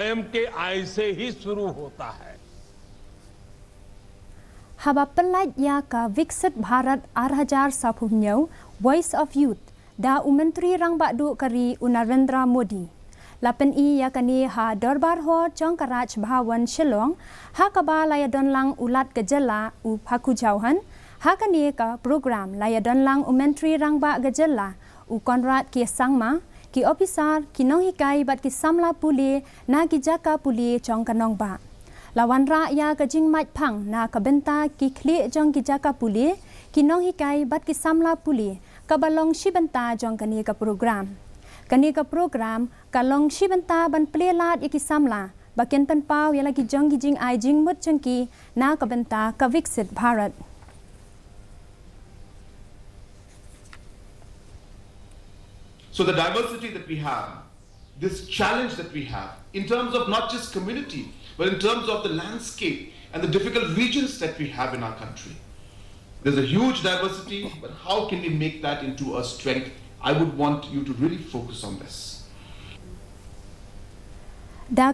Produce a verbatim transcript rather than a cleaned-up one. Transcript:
स्वयं के आय से ही शुरू होता है। Haba pynlait ïa ka Viksit Bharat ar hajar saphew hynñiew Voice of Youth da u Myntri Rangbah Duh ka ri u Narendra Modi. La pyni ïa kane ha Dorbar Hall jong ka Raj Bhavan Shillong, ha kaba la ïadon lang u Lat ka jylla u Fagu Chauhan. Ha kane ka program la ïadon lang u Myntri Rangbah ka jylla u Conrad K Sangma, ki ophisar, ki nonghikai bad ki samla pule na ki jaka pule jong ka nongbah. La wanrah ïa ka jingmait phang na ka bynta ki khlieh jong ki jaka pule, ki nonghikai bad ki samla pule, kaba long shi bynta jong kane ka program. Kane ka program ka long shi bynta ban plie lad ïa ki samla ba kin pynpaw ïa la ki jong ki jingai jingmut jong ki na ka bynta ka Viksit Bharat. So the diversity that we have, this challenge that we have, in terms of not just community, but in terms of the landscape and the difficult regions that we have in our country. There's a huge diversity, but how can we make that into a strength? I would want you to really focus on this. Da